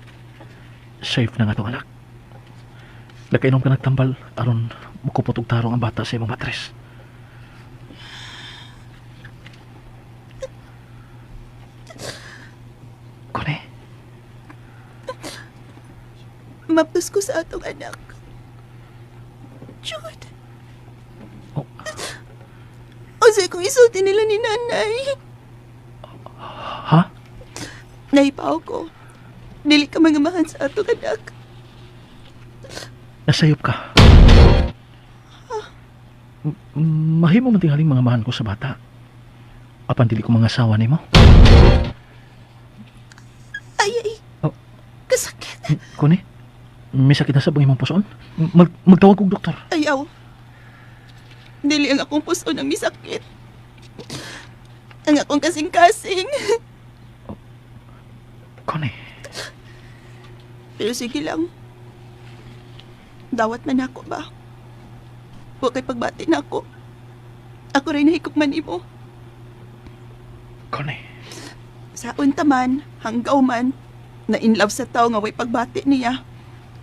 Safe na nga itong anak. Nakainom ka nagtambal aron mukupot og tarong ang bata sa imong matres. Connie, Maptos ko sa atong anak. Jude. Oh. Unsay kung isulti nila ni nanay. Ha? Naipaw ko. Dili ka mangamahan sa atong anak. Nasayop ka. Mahimo man tingaling mga mahan ko sa bata. Apan dili ko mga asawa nimo. Ay, ay. Oh. Kasakit. Connie, may sakit na sa bang imong puson? Magtawag kog doktor. Ayaw. Dili ang akong puso nang misakit. Ang akong kasing-kasing. Connie, Pero sige lang. Dawat man ako ba? Huwag kay pagbati na ako. Ako rin nahikog man imo. Connie. Sa unta man, hanggaw man, na in love sa tao nga way pagbati niya.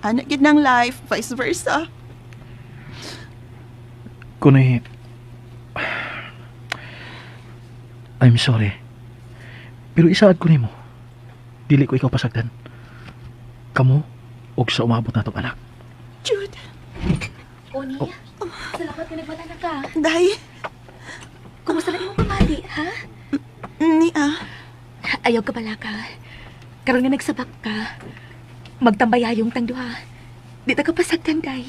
Ana gid ng life, vice versa. Kunoy, I'm sorry. Pero isaad ko nimo. Dili ko ikaw pasagdan. Kamo og sa umabot natong anak. Jude, Connie, salamat nga nagbata na ka. Day, Kumusta na imong pamati, ha? niya. Ayaw ka pala ka. Karon nga nagsabak ka. Magtambayayong tang duha. Di ta ka pasagdan, day.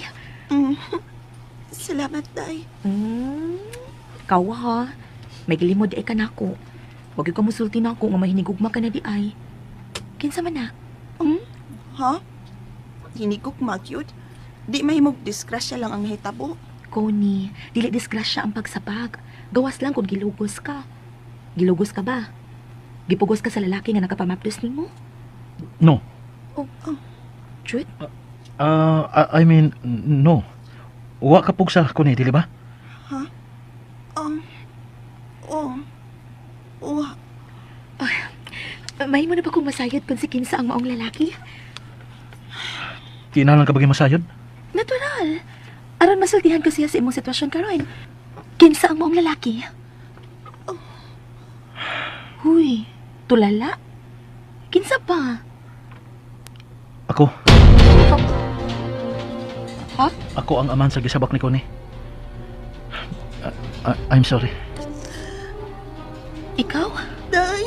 Salamat, Day. Kawa ha. May gilimod ay ka nako. Wag ka musulti nako nga mahinigugma ka na di ay. Kinsa man na? Ha? Hinigok magyud? Di mahimog disgrasya lang ang nahitabo. Connie, dili disgrasya ang pagsabak. Gawas lang kung gilugos ka. Gilugos ka ba? Gipugos ka sa lalaki nga nakapamaplos nimo? No. Jude? I mean, no. Wa ka pugsa kuno, dili ba? Oh. Oh, May mo na ba kung masayod kung si kinsa ang maong lalaki? Kinahanglan ka ba masayod? Natural. Aron masultihan ko siya sa imong sitwasyon karon. Kinsa ang maong lalaki? Huy, tulala? Kinsa pa? Ako. Ha? Ako ang aman sa gisabak ni Connie. I'm sorry. Ikaw? Day,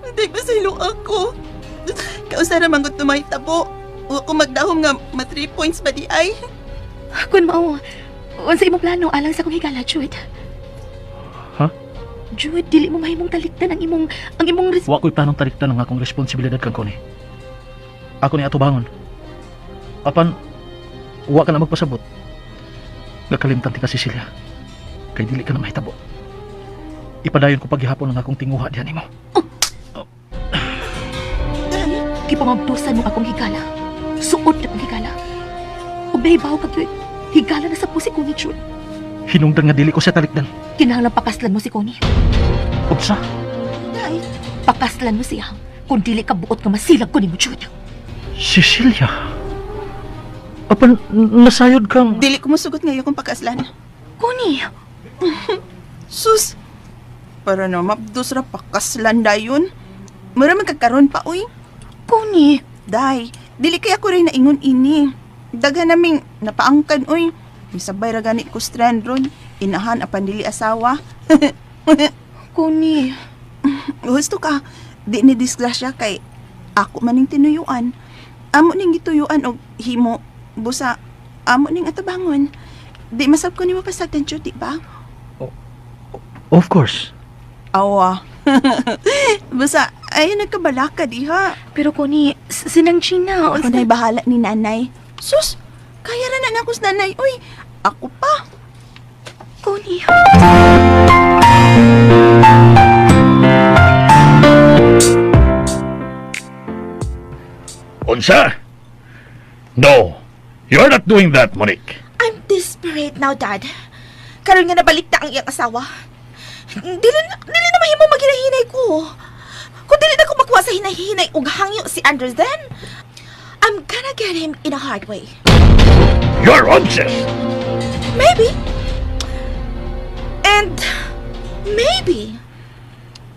hindi ba silo ako? Kausa naman ko tumahitabo. Wa ko magdahom nga ma 3 points ba di ay? Kun mao, unsa imong plano alang sa kong higala, Jude? Ha? Jude, dili mo mahimong talikdan ang imong Wa ko'y planong talikdan ang akong responsibilidad kang Connie. Ako ni atubangon. Apan, wa ka na magpasabot. Nakalimtan ti ka, Cecilia. Kay dili ka na mahitabo. Ipadayon ko paghihapon ang akong tinguha diyan nimo. Day, Gipamabdusan mo akong higala. Suod na akong higala. Ug nahibaw ka, Jude. Higala na sa pusi ko ni Jude. Hinungdan nga dili ko siya talikdan. Kinahanglan pakaslan mo si Connie. Unsa? Day, Pakaslan mo siya. Kung dili ka buot nga masilag ko nimo, Jude. Cecilia. Apan, nasayod kang... dili ko musugot ngayon kung pagkaaslan. Connie! Sus! Para na mapdos ra pakaslan dayon. Mura man kagkaron pa uy. Connie! Day, dili kay ako rin naingon ini. Daghan naming napaangkan uy. Misabay ra gani ko strand ron. Inahan apan dili asawa. Connie! Gusto ka, di ni disgrasya kay ako maning tinuyuan. Amo ning gituyuan og himo busa amo ning atabangon. Di masab ko nimo pasagdan jud, di ba? Of course. Awa. Busa ay nagkabalaka diha. Pero Connie, sinang Gina. Ako na'y bahala ni nanay. Sus, kaya ra na nako sa nanay. Uy, ako pa. Connie. Unsa? No. You're not doing that, Monique. I'm desperate now, Dad. Karon nga nabalik na ang iyang asawa. Dili na mahimo maghinahinay ko. Kung dili na ko makuha sa hinahinay og hangyo si Andrew then, I'm gonna get him in a hard way. You're obsessed. Maybe. And maybe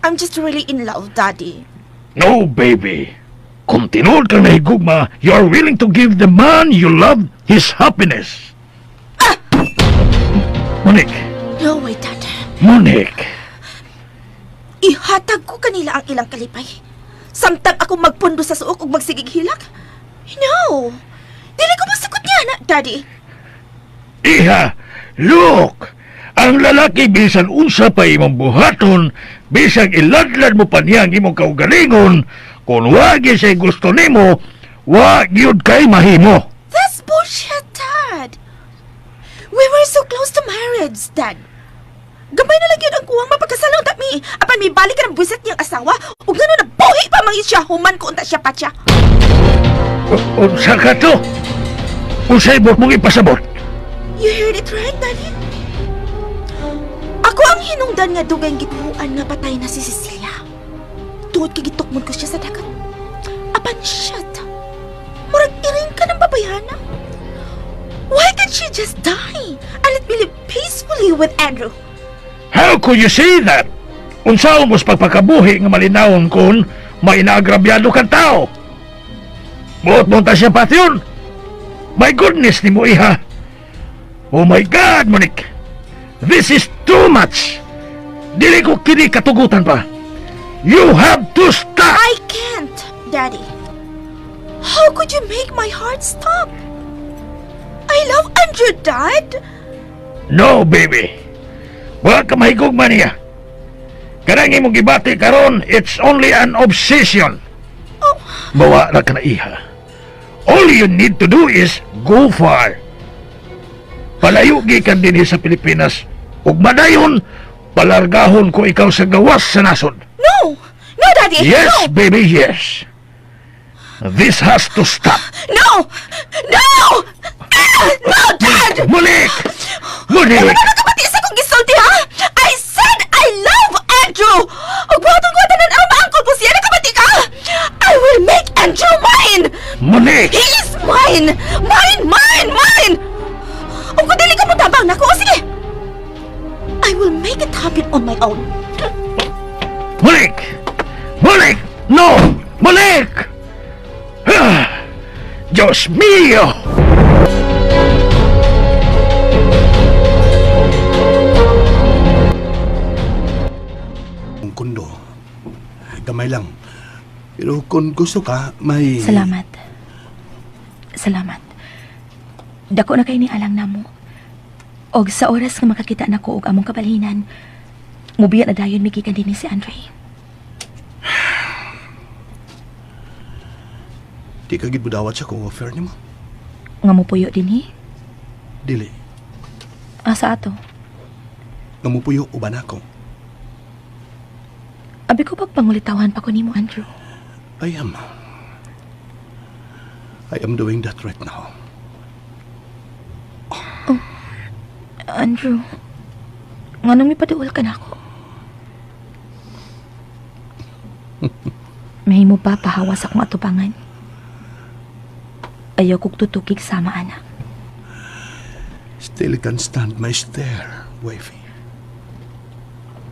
I'm just really in love, Daddy. No, baby. Kung tinuod kang nahigugma, you're willing to give the man you love his happiness. Monique, No way, Dad. Monique. Ihatag ko kanila ang ilang kalipay. Samtang ako magpundo sa suok ug magsigig hilak. No. Dili ko masukot niya na, Daddy. Iha, look! Ang lalaki bisan unsa pa imong buhaton, bisan iladlad mo pa niya ang imong kaugalingon, kung wagi siya gusto nimo, wa gyud kay mahimo. That's bullshit, Dad. We were so close to marriage, Dad. Gamay na lang yun ang kuwang mapagkasalong mi. Apan may balik ka ng buwisit niyang asawa. Ug ngano na buhi pa mga siya human ko unta siya pa siya. Unsa ka to? Unsay buot mong ipasabot? You heard it right, Daddy? Ako ang hinungdan nga dugay gituan nga patay na si Cecilia. Tungod kay gitukmon ko siya sa dagat. Apan shit! Murag iring ka ng babayhana. Why can't she just die and let me live peacefully with Andrew? How could you say that? Unsaon mo sa pagpakabuhi nga malinawon kung may inaagrabyado kang tao? Buot mo ta siya patyon. My goodness ni mo iha. Oh my God, Monique. This is too much. Dili ko kini katugutan pa. You have to stop. I can't, Daddy. How could you make my heart stop? I love Andrew, Dad. No, baby. Wa ka mahigugma niya. Kanang imong gibati karon, it's only an obsession. Oh. Bawa ra ka na iha. All you need to do is go far. Palayo gikan dinhi sa Pilipinas. Ug madayon, palargahon ko ikaw sa gawas sa nasod. No! No, Daddy! Yes, No! baby, yes. This has to stop. No! No! Ah! No, Dad! Monique! Monique! Ano nakabati sa kong gisulti, ha? I said I love Andrew! Ug buhaton ko tanan aron maangkon ko siya. Nakabati ka? I will make Andrew mine! Monique! He is mine! Mine! Mine! Mine! Ug kung dili ka mo tabang nako, o sige! I will make it happen on my own. Monique! Monique! No! Monique! Ah, Dios mío! Ang condo. Gamay lang. Pero kung gusto ka, may... Salamat. Salamat. Dako na kay ni alang namo. Og sa oras nga makakita nako og among kabalhinan, mubiya na dayon migikan dinhi si Andre. Di ka gid budawat sa kong offer nimo. Nga mopuyo dinhi? Dili. Asa ato? Nga mupuyo uban ako. Abi ko pagpangulitawan pa ko nimo, Andrew. I am. I am doing that right now. Andrew, nganong mipaduol ka nako? Mahimo ba pahawas akong atubangan? Ayaw kog tutukig sama, ana. Still can stand my stare, wifey.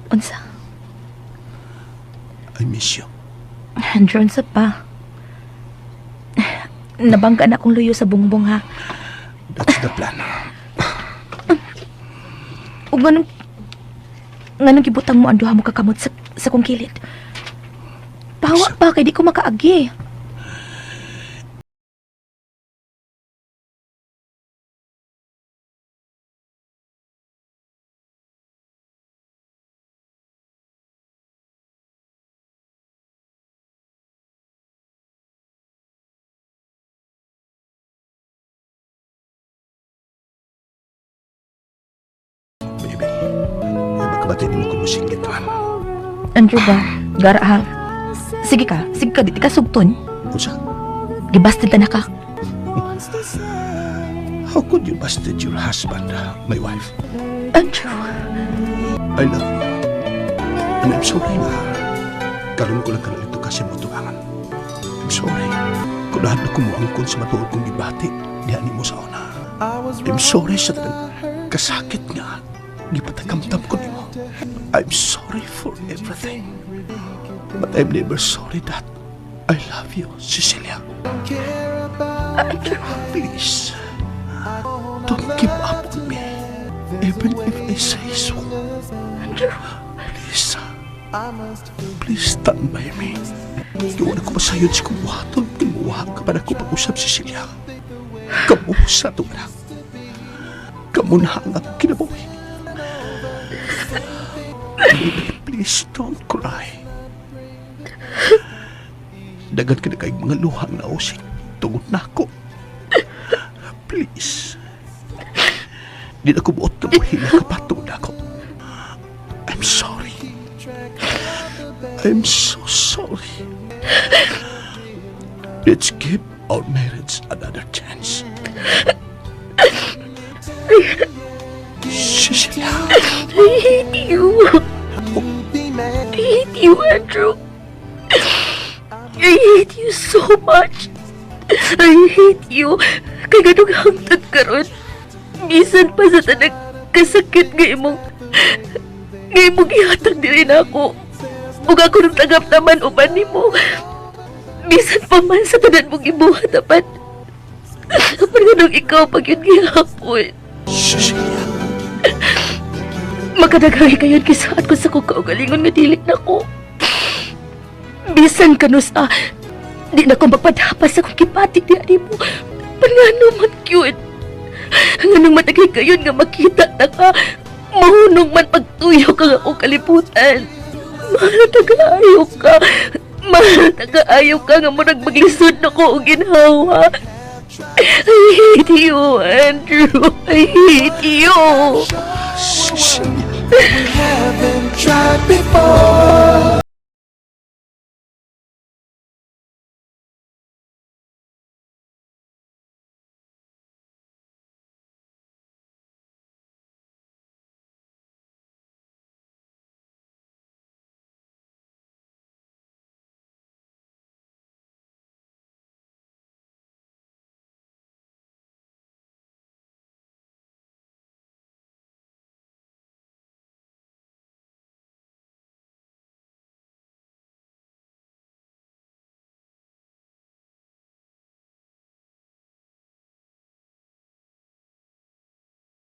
Unsa? I miss you. Andrew, unsa pa? Nabangga na akong luyo sa bungbong, ha. That's the plan. Ug nganong gibutang mo ang duha mo kakamot sa kong kilid? Pahawa pa kay di ko makaagi. Baby, makabati nimo kung musingit man. Andrew ba? Gara ha. Sige ka, di ka sugton. Unsa? Gibasted na ka. How could you busted your husband, my wife? Andrew. I love you. And I'm sorry na karon ko lang kanalito kasi mo tubangan. I'm sorry. Kudahan na kumuangkon sa matuod kong gibati, diha nimo sa una. I'm sorry sa tanang kasakit nga gipatakamtam ko nimo. I'm sorry for everything. But I'm never sorry that I love you, Cecilia. Andrew. Please, don't give up on me. Even if I say so. Andrew. Please, please stand by me. Iwan ako masayod sa kumuhaton. Kimuha ka pa na ko pag-usap, Cecilia. Kamu sa itong anak. Kamu na ang akong kinabuhi. Baby, please don't cry. Dagan ka na kay mga luhang nausik. Tungod na ako. Please. Di na ko buot na muhila ka pa tungod na ako. I'm sorry. I'm so sorry. Let's give our marriage another chance. Cecilia. I hate you. I hate you, Andrew. I hate you so much. I hate you. Kay ganong hangtod karon. Bisan pa sa tanang kasakit nga imong gihatag diri nako. Ug ako nang tagap naman uban nimo. Bisan pa man sa tanan mong gibuhat apan. Apan nganong ikaw pa gyud gihapon. Cecilia. Makadaghay kayon gisaad ko sa kong kaugalingon nga dili na ko. Bisan kanusa, di na ko magpadapa sa akong gipati diha nimo. Pangano man cute. Nganong matagay kayon nga makita ta ka, mahunong man pagtuyo ka nga akong kalibutan. Mahal ta kaayo ka. Mahal ta kaayo ka nga murag maglisod na ko og ginhawa. I hate you, Andrew. I hate you. Cecilia. Haven't tried before.